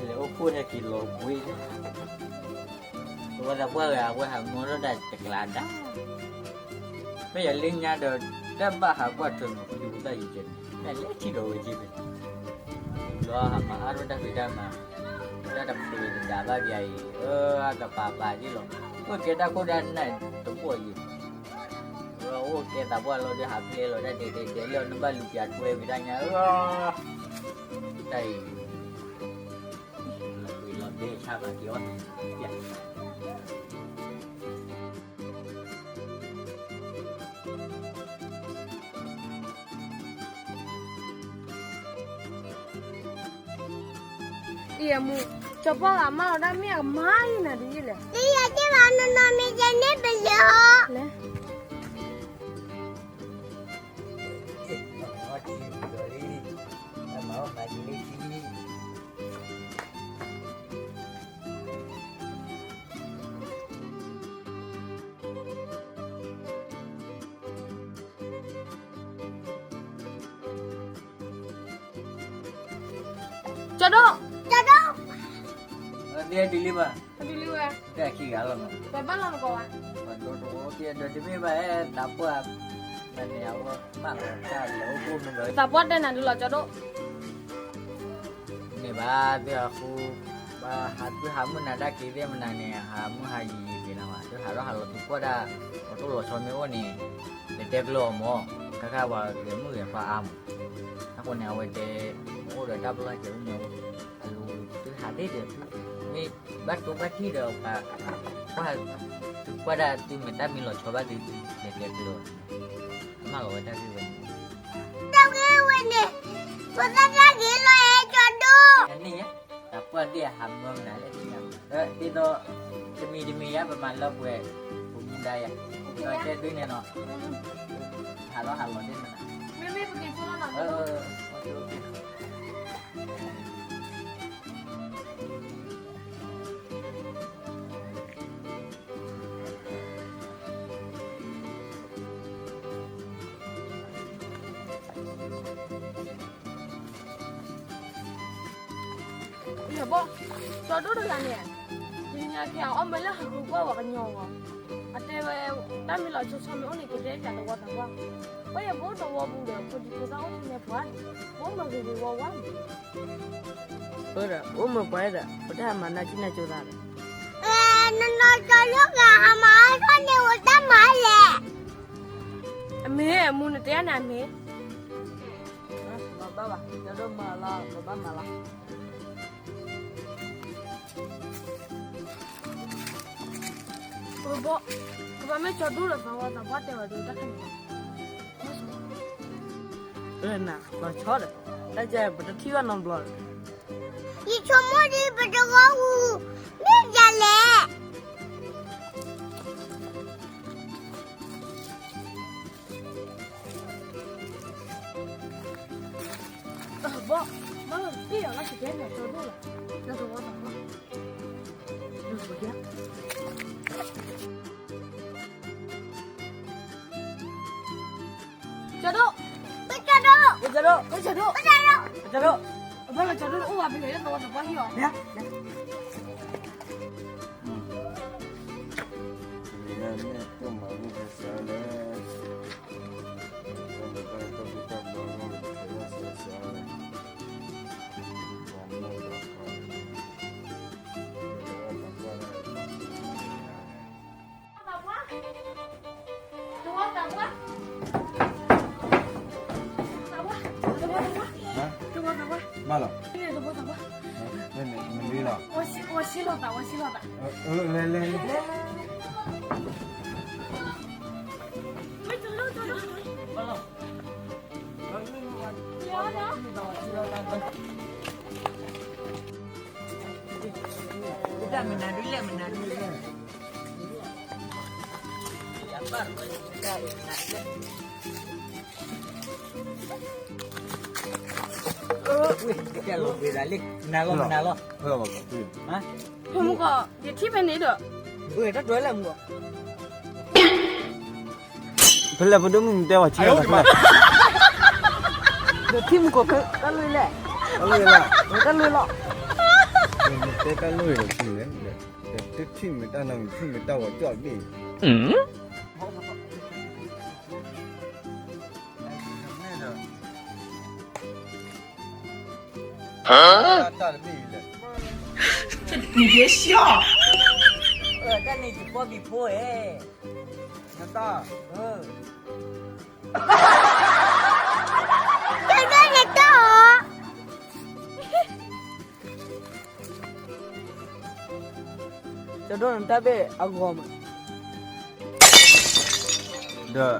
လဲၤအိၣ်ဖှိၣ်ဟဲက့ၤလီၤကွံာ်, သဝီသးပှၢ်ဂၤအဝဲဟးမီထီၣ်တၢ်တကျါဒါ, မ့ၢ်ယၤလၢညါဒီး တၢ်ဘၣ်ဟးကွၢ်ထွဲမုာ်ဖုဒူသၣ်ယံၤကဲန့ၣ် မ့ၢ်လဲၤထံၣ်ဒီးဝဲက့ၤဖဲ လီၤဟးမၤအါထီၣ်တၢ်ဖံးတၢ်မၤ, တၢ်တဖုးတဒါဘၣ်ကယၤအံၤ, အၢ အကပၤပၤက့ၤလီၤ, အိၣ်ကဲတၢ်ခိၣ်တၢ်နၢ်တဘီၣ်ယံၤ, အိၣ်ကဲသးပှၢ်လီၤဒီးဟးဖျဲလီၤတၢ်ဒဲးဒဲးဒဲးလၢအီၤ နဘၣ်လူၤပၠးထွဲဝဲဒၣ်ညါ, တၢ်အံၤ လီၤဘဲဆါဘၣ်က့ၤအီၤ, အံၤအမူ, ကၠီၤပီၢ်ဂၤမၢလီၤဒၣ်မ့ၢ်အကမၤအံၤနၤဒ်လဲၣ်, ဒ်ယၤက့ၤဘၣ်နီၢ်နီၢ်မ့ၢ်ယဲန့ၣ်ပယီၤ, လဲၤ ကၠီၤဒိၣ်, ကၠီၤဒိၣ်, ဒ်ဒ်လံဘၣ်, ဒ်လံဝဲ, တၢ်ခံဂၤလီၤမး, ပဘၣ်လီၤနကီးဝဲ, ပဒိတဝီကဲဒီးတမ့ၢ်ဘၣ်အဲၣ်သးပှၢ်, မ့ၢ်န့ၣ်အဝဲမၢလီၤတၢ်လဲၤအိၣ်ဖှိၣ်မုာ်ဘၣ်, သးပှၢ်တဲနၤဒ်လီၤကၠီၤဒိၣ် န့ၣ်ဘၣ်သ့ၣ်အဃိ, ဘၣ်ဟးသုဟးမုၢ်နၤတၢ်က့ၤသ့ၣ်မနၤန့ၣ် ဟးမုၢ်ဟးယံာ်ယံာ်က့ၤနၤဘၣ်, သုဟးထီၣ်ဟးလီၤသုကွၢ်ဒၣ်, ပှၤတိၢ်လီၤဆီမ့ၢ်အိၣ်န့ၣ်, လဲၤတဲကျၢၤအီၤမး, ခါခါပှၤဂဲၤမုၢ်ဂဲၤပှၤအါမး, အဃိန့ၣ် အဝဲတဲ, အိၣ်ဒီးတၢ်ပလီၢ်ကဲၤအိၣ်မး, အလူၤသုဟးသ့ၣ်ဒီး, မ့ၢ်ဘၣ်တိၢ်ဘၣ်ထံၣ်ဒီးပှၤ, ကွၢ်သုကွၢ်ဒၣ်သုမဲာ်တၢ်မ့ၢ်လီၤဆီဘၣ်သု, လဲၤတဲကျၢၤအီၤ, မၢလီၤဝဲတၢ်ဂ့ၢ်ဝဲန့ၣ် တၢ်ဂ့ၢ်ဝဲန့ၣ်, ဖိသၣ်တၢ်ဂ့ၤလီၤအဲၣ်ကၠီၤဒိၣ်, န့ၣ်, တၢ်ပှၢ်သ့ၣ်အဟးမၢမနုၤလဲၣ်, ဒ်သိး, တမံၤတမံၤယါပမၤလၢပှဲၤ, ပမူဒါယၤ, ဒီးတဲဒုးန့ၣ်နီၤ, ဟးလီၤဟးလီၤသ့ၣ်မနၤ, မ့မ့ၢ်ပက့ၤဆိလီၤနီၤ, ယဘီ, ကၠီၤဒိၣ်တဂၤန့ၣ်, တနံၤညါက့ၤအီၣ်မ့ၤလၢဟးဃုကွၢ်ဝဲကညီဂီၢ်, အတဲဝဲ, တၢ်မ့ၢ်လီၤဆီဆီမ့ၢ်အိၣ်န့ၣ် ကတဲပၠးသဝီသးပှၢ်, ပယဘိသဝီပူၤဒီး ဖိဒံဖိသၣ်အိၣ်ထဲန့ၣ်ပှၤ, အိၣ်မ့ၤဂ့ၤဂ့ၤဝါဝါန့ၣ် အိၣ်ဒီး အိၣ်မ့ၤပှဲၤဒီး ပတၢ်ဟးမၤနၢ်ကံၣ်နၢ်ကၠိသးဒီး, နနီၢ်ကၠီၤဒိၣ်ဂၤဟးမၤအါထီၣ်န့ၣ်အိၣ်တၢ်မၤလဲၣ်, အမ့ၢ်အမူနတဲန့ၣ်အမ့ၢ်, ဘၣ်ဘၣ် ကၠီၤဒိၣ်မၤလီၤ ပဘၣ်မၤလီၤ, ပဘီ, ပဘၣ်မ့ၢ်ကၠီၤဒိၣ်ဒီးသဝီသးပှၢ်တဲဝဲဒၣ်တၢ်ခဲန့ၣ် နၤ လီၤဆီဒီး, တၢ်ကဲပတထံၣ်ဘၣ်နီတဘျီဒီး, ယဆိကမိၣ်ဒ်ပတဝီပူၤ, မ့ၢ်ဒ်လဲၣ်, ဘီ, ဘီလီၤတ့ၢ်အီၤလၢကတဲန့ၣ်ကၠီၤဒိၣ်လီၤ, လၢသဝီသးပှၢ်, ကၠီၤဒိၣ်, ကၠီၤဒိၣ်, ကၠီၤဒိၣ်, ကၠီၤဒိၣ်, ကၠီၤဒိၣ်, အဘၣ်လီၤကၠီၤဒိၣ်အိၣ်ဝဲဖဲလဲၣ်လၢသဝီသးပှၢ်ဟံၣ်အီၤ, ဘၣ်လီၤ, မ့ၢ်မ့ၢ်လီၤ, ဝဲဆံလီၤသး ဝဲဆံလီၤသး, လဲၤလဲၤလဲၤ, ဘၣ်လီၤ တၢ်မနုၤဒ်လဲၣ် မနုၤဒ်လဲၣ်, ဝဲတဲလီၤဝဲဒၣ်လံ, မနုၤလီၤ မနုၤလီၤ, မုၢ်ကီၢ် ယထံၣ်ဖဲန့ၣ်ဒီး, တၢ်တွဲလၢမုၢ်ကီၢ် ဖဲလဲၣ် ပဒိၣ်မုၣ်တဲဝဲ ထံၣ်လီၤတၢ်ဖဲလဲၣ်, ဒီးထံၣ်မုၢ်ကီၢ်ဖဲတၢ်လွံၢ်လဲၣ်, တၢ်လွံၢ်လီၤ, တၢ်လွံၢ်လီၤ, တဲတၢ်လိၣ်ဒီးထံၣ်လဲၣ်, ဒီးတထံၣ်မ့ၢ်တၢ်နီတမံၤ ထံၣ်မ့ၢ်တၢ်ဂီၤကၠီၣ်တဘ့ၣ်အံၤ, တၢ်တဘ့ၣ်အံၤလဲၣ်, နတၢ်န့ၣ်ယပီၢ်ဘံဖိဧၢ, နတၢ်, တၢ်နတၢ်အီၤ ကဒိၣ်နတၢ်ဘ့ၣ်အဂီၤမး, ဒီး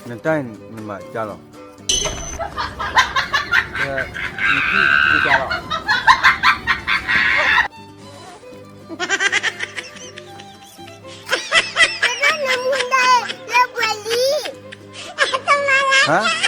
နတၢ်နမၤကၢ်လီၤ, ဒီး နထံၣ်ကၢ်လီၤ, ကဒိၣ်နမူဒါလၢပှဲၤလံ, ဟါ